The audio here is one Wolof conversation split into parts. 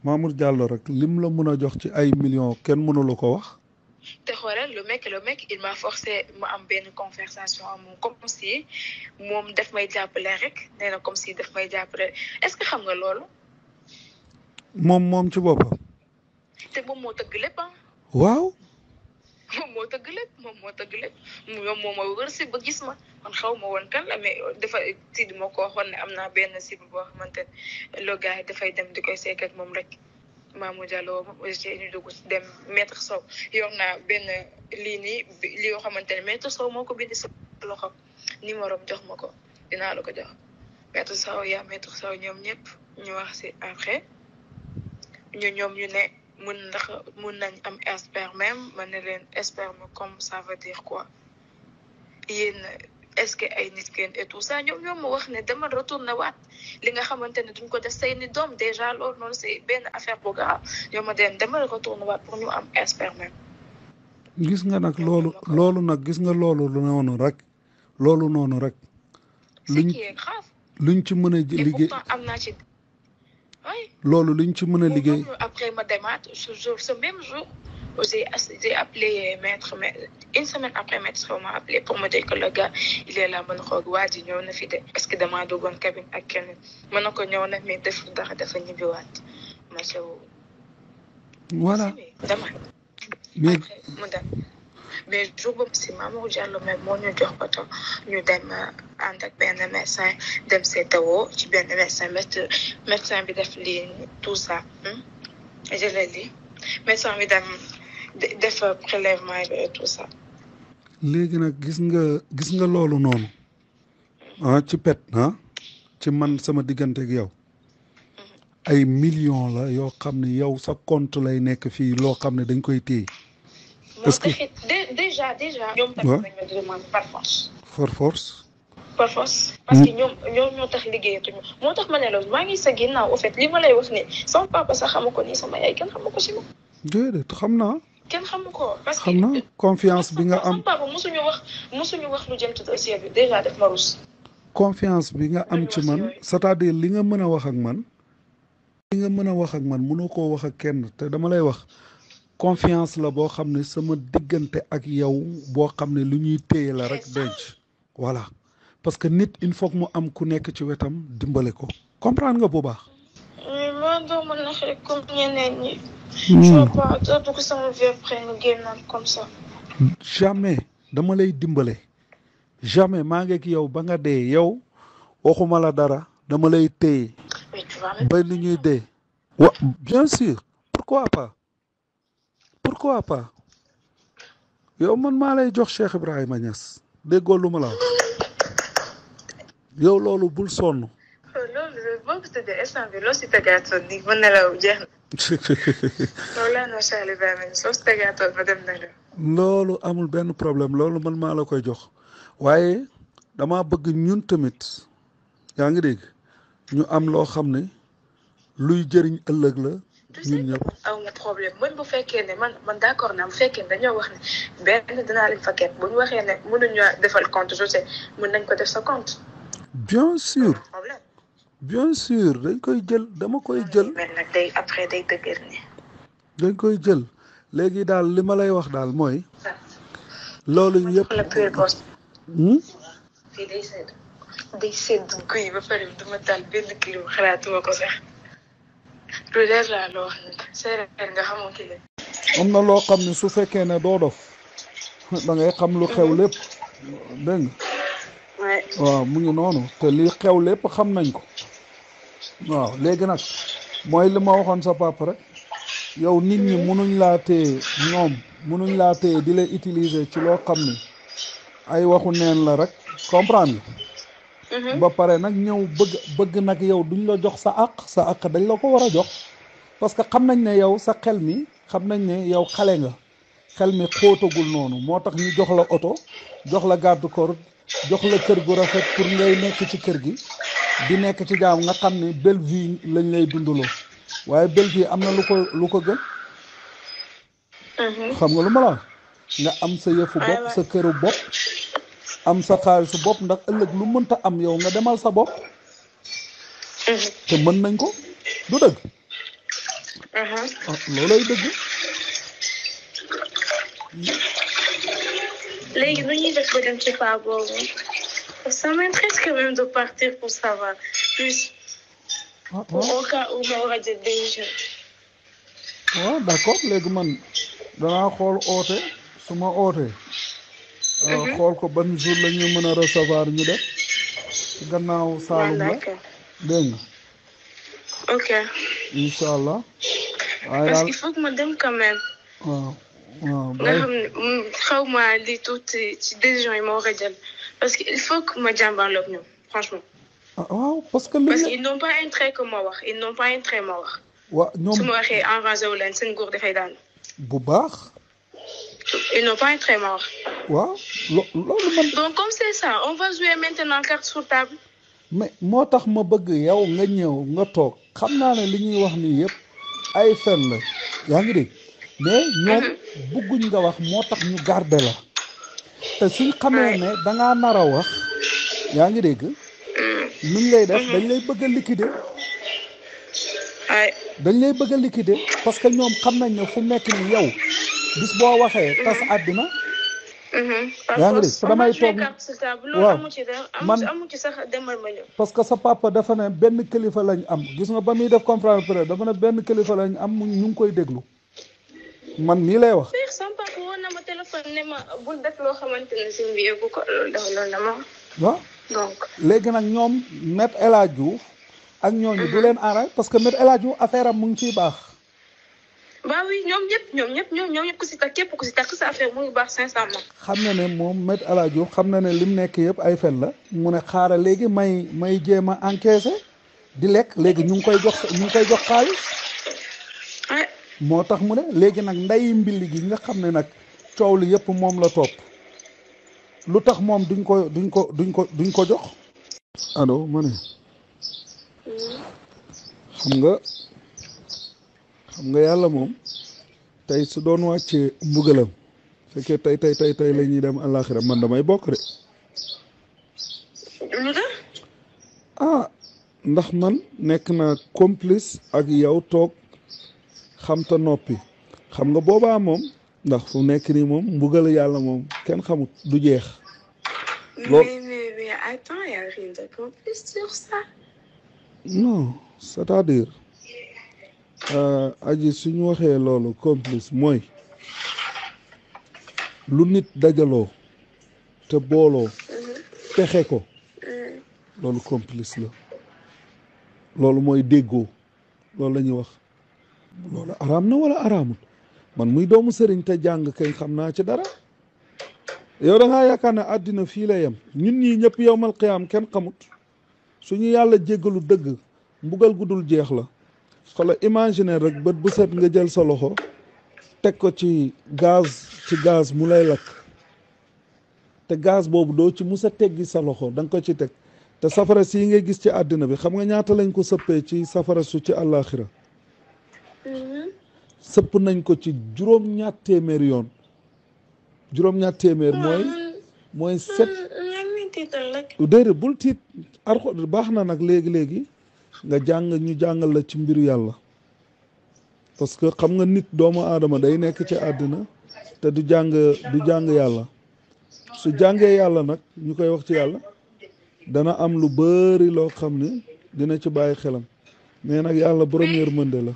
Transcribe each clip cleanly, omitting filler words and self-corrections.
Mamour Diallo rek lim la mën a jox ci ay millions kenn mënu la ko wax. te xoolal le mec il m'a forcé ma am benn conversation am moom comme si moom daf may jàppale rek nee na comme si daf may jàppale est-ce que xam nga loolu. moom ci boppam. te moom moo tëgg lépp ah. waaw. moom moo tëgg lépp moom moo ma wër si ba gis ma man xaw ma woon kan la mais dafa Sidi moo ko waxoon ne am naa benn cible boo xamante ne le gars dafay dem di koy seek ak moom rek. Mamour Diallo ñu dugg dem maître Sow yor naa benn lii nii li yoo xamante ne maître Sow moo ko bind sa loxo numéro jox ma ko dinaa la ko jox maître Sow maître Sow ñoom ñëpp ñu wax si après ñoom ñu ne mun nañ am sperme même ma ne leen sperme comme ça veut dire quoi yéen est-ce que ay nit kenn et tout ça ñoom ma wax ne dama retourné waat li nga xamante ne duñ ko def say ni doom déjà loolu noonu c'est benn affaire bu grave ñoom ma dama retourné waat pour ñu am sperme. gis nga nag loolu nag gis nga loolu noonu rek. luñ ci mën a liggéey pourtant am naa ci. oui loolu luñ ci mën a liggéey. après ma demaat ce même jour. J'ai appelé maître, mais une semaine après, maître m'a appelé pour me dire que le gars, il est là, mon rogue, wadi, ñëw na fi de. Est-ce que dama dogon cabine ak keneen. Ma ne ko ñëw na mais def dara dafa ñibbi waat. Ma sew. Voilà. Dama. Mais après mu dem. Mais jour boobu si Mamour Diallo mais moo ñu jox oto ñu dem ànd ak benn médecin dem seetawoo ci benn médecin bi def lii tout ça. Je l'ai dit. Médecin bi dem def prélèvement bi et tout ça. léegi nag gis nga loolu noonu ci pet ci man sama diggante ak yow ay millions la yoo xam ne yow sa compte lay nekk fii loo xam ne dañ koy téye. est-ce que déjà. ñoom tamit dañ ma demande par force. par force. parce que ñoom ñoo tax liggéeyatuñu moo tax ma ne la maa ngi sa ginnaaw au fait li ma lay wax ni sama papa sax xamu ko nii sama yaay kenn xamu ko si ma. déedéet xam naa. kenn xamu ko parce que xam naa confiance bi nga am sama papa mosuñu wax lu jëm ci dossier bi déjà def ma rus. confiance bi nga am ci man c'est-à-dire li nga mën a wax ak man. mënoo koo wax ak kenn te dama lay wax confiance la boo xam ne sama diggante ak yow boo xam ne lu ñuy téye la rek denc voilà. parce que nit il faut mu am ku nekk ci wetam dimbale ko comprendre nga bu baax. mais man doo mën a xëy comme ñeneen ñi. je vois pas doo ko sama vie après nga génnaat comme ça. jamais dama lay dimbale jamais maa ngi ak yow ba nga dee yow waxuma la dara dama lay téye. ba li ñuy dee. bien sûr pourquoi pas yow man maa lay jox Cheikh Ibrahima Niass déggoo lu ma la wax. yow loolu bul sonn. loolu boo ko tëddee instant bi loo si tegaatoon nii mën na la jeex na. loolu laa noo Cheikh Ibrahima soo si tegaatoon ma dem na la. loolu amul benn problème loolu man maa la koy jox waaye dama bëgg ñun tamit yaa ngi dégg ñu am loo xam ne luy jëriñ ëllëg la. ñun ñëpp aw ma problème man bu fekkee ne man d'accord naa bu fekkee ne dañoo wax ne benn dinaa leen fa ket bu ñu waxee ne mënuñu defal compte je sais mën nañ ko def sa compte. bien sûr dañ koy jël dama koy jël. mais nag day après day dëgër ni. dañ koy jël léegi daal li ma lay wax daal mooy. loolu yëpp. fii day sedd guy ba pare duma taal benn kilo xalaatuma ko sax. lu leer laa loo wax nag séeréer nga xamante ne. am na loo xam ne su fekkee ne doo dof da ngay xam lu xew lépp dégg nga. waaw mu ngi noonu te li xew lépp xam nañ ko waaw léegi nag mooy li ma waxoon sa papa rek yow nit ñi munuñ laa téye di lay utiliser ci loo xam ne ay waxu neen la rek comprendre nga. ba pare nag ñëw bëgg nag yow duñ la jox sa àq dañ la ko war a jox parce que xam nañ ne yow sa xel mi xam nañ ne yow xale nga xel mi xóotagul noonu moo tax ñu jox la oto jox la garde corps jox la kër gu rafet pour ngay nekk ci kër gi di nekk ci jaam nga xam ne belle vie lañ lay dundaloo waaye belle vie am na lu ko gën. xam nga lu ma la nga am sa yëfu bopp sa këru bopp am sa xaalisu bopp ndax ëllëg lu mënta am yow nga demal sa bopp. te mën nañ ko du dëgg loolay dëgg. léegi nu ñuy def ba dem ci paa boobu ça m'intéresse quand même de partir pour savoir plus au cas où ma war a jël décision. waaw d'accord léegi man danaa xool oote su ma ootee xool ko ban jour la ñu mën a recevoir ñu def ci gannaaw Saalum la dégg nga. ok. incha allah. parce qu'il faut que ma dem quand même. waaw waaw. nga xam ne xaw ma li tuuti ci décision yi ma war a jël parce que il faut que ma jàmbaarloog ñoom franchement. waaw parce que. ils n'ont pas intérêt que ma wax ils n'ont pas intérêt ma wax. waaw ñoom su ma waxee enragé wu leen seen nguur dafay daan. bu baax. ils n'ont pas intérêt ma wax. waaw loolu man. donc comme c'est ça on va jouer maintenant carte sur table. mais moo tax ma bëgg yow nga ñëw nga toog xam naa ne li ñuy wax nii yëpp ay fen la yaa ngi dégg mais ñoom bëgguñ nga wax moo tax ñu garder la te suñ xamee ne dangaa nar a wax yaa ngi dégg nuñ lay def dañ lay bëgg a liquider dañ lay bëgg a liquider parce que ñoom xam nañ ne fu nekk ni yow bis boo waxee tas àddina yaa ngi dégg damay toog waaw man parce que sa papa dafa ne benn kilifa lañ am gis nga ba muy def conférence presse dafa ne benn kilifa lañ am ñu ngi koy déglu man nii lay wax. sama papa woon na ma téléphone ne ma bul def loo xamante ne si mbi yëgu ko loolu la ma. waaw donc léegi nag ñoom Maître El Hadji Diouf ak ñooñu du leen arrêté parce que Maître El Hadji Diouf affaire am mu ngi ciy baax. bah oui ñoom ñëpp ku si takk képp ku si takk sa affaire mu ngi baax 500 mois. xam na ne moom Maître El Hadji Diouf xam na ne lim nekk yëpp ay fen la mu ne xaaral léegi may jéem a encaissé di lekk léegi ñu ngi koy jox xaalis. moo tax mu ne léegi nag nday mbili gi nga xam ne nag coow li yëpp moom la topp lu tax moom duñ ko jox. allo ma ne xam nga yàlla moom tey su doon wàccee mbugalam fekkee tey la ñuy dem àllaaxira man damay bokk de. lu tax. ndax man nekk na complice ak yow toog xam ta noppi xam nga boobaa moom ndax fu nekk nii moom mbugal yàlla moom kenn xamut du jeex. mais attends, y a rien de complice sur ça. non c'est-à-dire. aji suñu waxee loolu complice mooy lu nit dajaloo te booloo pexe ko loolu complice la loolu mooy déggoo loolu la ñuy wax loolu araam na wala araamul man muy doomu sëriñ te jàng kay xam naa ci dara yow da ngaa yaakaar ne àddina fii la yem ñun ñii ñëpp yowmal qiyaam kenn xamut suñu yàlla jéggalu dëgg mbugal gudul jeex la xoolal imaginer rek bët bu set nga jël sa loxo teg ko ci gaz mu lay lakk te gaz boobu doo ci mus a teggi sa loxo da nga ko ci teg te safara sii ngay gis ci àddina bi xam nga ñaata lañ ko sëppee ci safara su ci àllaaxira sëpp nañ ko ci juróom-ñaar téeméer yoon juróom-ñaar téeméer mooy set déedéet bul tiit arxo baax na nag léegi nga ñu jàngal la ci mbiru yàlla parce que xam nga nit doomu aadama day nekk ci àddina te du jàng yàlla su jàngee yàlla nag ñu koy wax ci yàlla dana am lu bari loo xam ne dina ci bàyyi xelam mais nag yàlla borom yërmande la.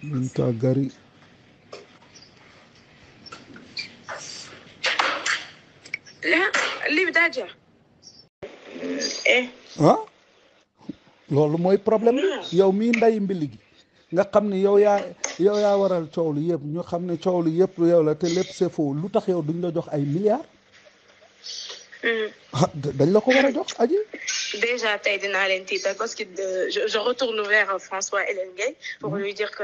Binta Gari. loolu mooy problème bi yow mii nday mbili gi nga xam ne yow yaa waral coow li yëpp ñu xam ne coow li yëpp yow la te lépp c'est faux lu tax yow duñ la jox ay milliards. dañ la ko war a jox aji. déjà tey dinaa leen tiital parce que je retourne vers François Hélène Gueye pour lui dire que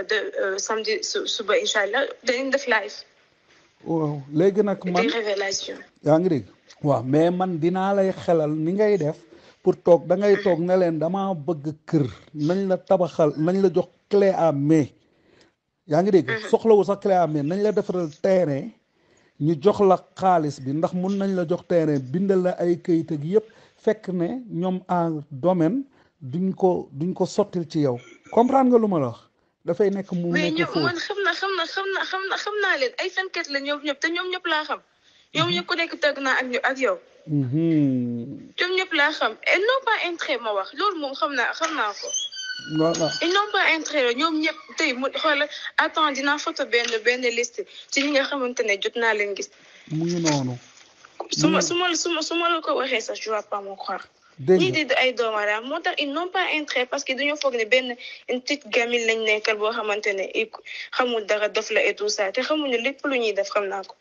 samedi suba incha allah dañuy def live. waaw léegi nag man des révélations. yaa ngi dégg. waaw mais man dinaa lay xelal ni ngay def pour toog da ngay toog ne leen damaa bëgg kër nañ la tabaxal nañ la jox clé à main yaa ngi dégg. soxlawu sax clé à main nañ la defaral terrain ñu jox la xaalis bi ndax mun nañ la jox terrain bindal la ay këyit ak yëpp fekk ne ñoom en domaine duñ ko sottil ci yow comprendre nga lu ma la wax dafay nekk mu nekk foofu man xam naa leen ay fenkat la ñoom ñëpp te ñoom ñëpp laa xam ñoom ñëpp ku nekk tëgg naa ak yow ñoom ñëpp laa xam et non pas intérêt ma wax loolu moom xam naa ko voilà ils n'ont pas intérêt ñoom ñëpp tey mu xoolal attends dinaa photo benn liste ci ñi nga xamante ne jot naa leen gis mu ngi noonu su ma la ko waxee sax je vais pas me croire ñii di ay doomaraam moo tax ils n'ont pas intérêt parce que dañoo foog ne benn une petite gamine lañ nekkal boo xamante ne xamul dara dof la et tout ça te xamuñu lépp lu ñuy def xam naa ko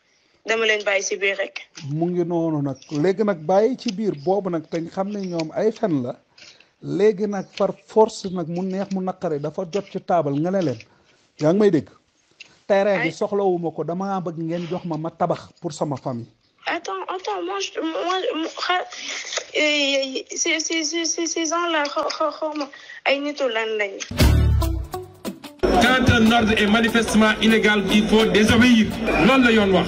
dama leen bàyyi ci biir rek mu ngi noonu nag léegi nag bàyyi ci biir boobu nag te xam ne ñoom ay fen la léegi nag par force nag mu neex mu naqare dafa jot ci taabal nga ne leen yaa ngi may dégg terrain bi soxlawuma ko dama bëgg ngeen jox ma tabax pour sama famille attends moi ces gens-là xawma ay nitu lan lañ quand un ordre est manifestement illégal il faut désobéir loolu la yoon wax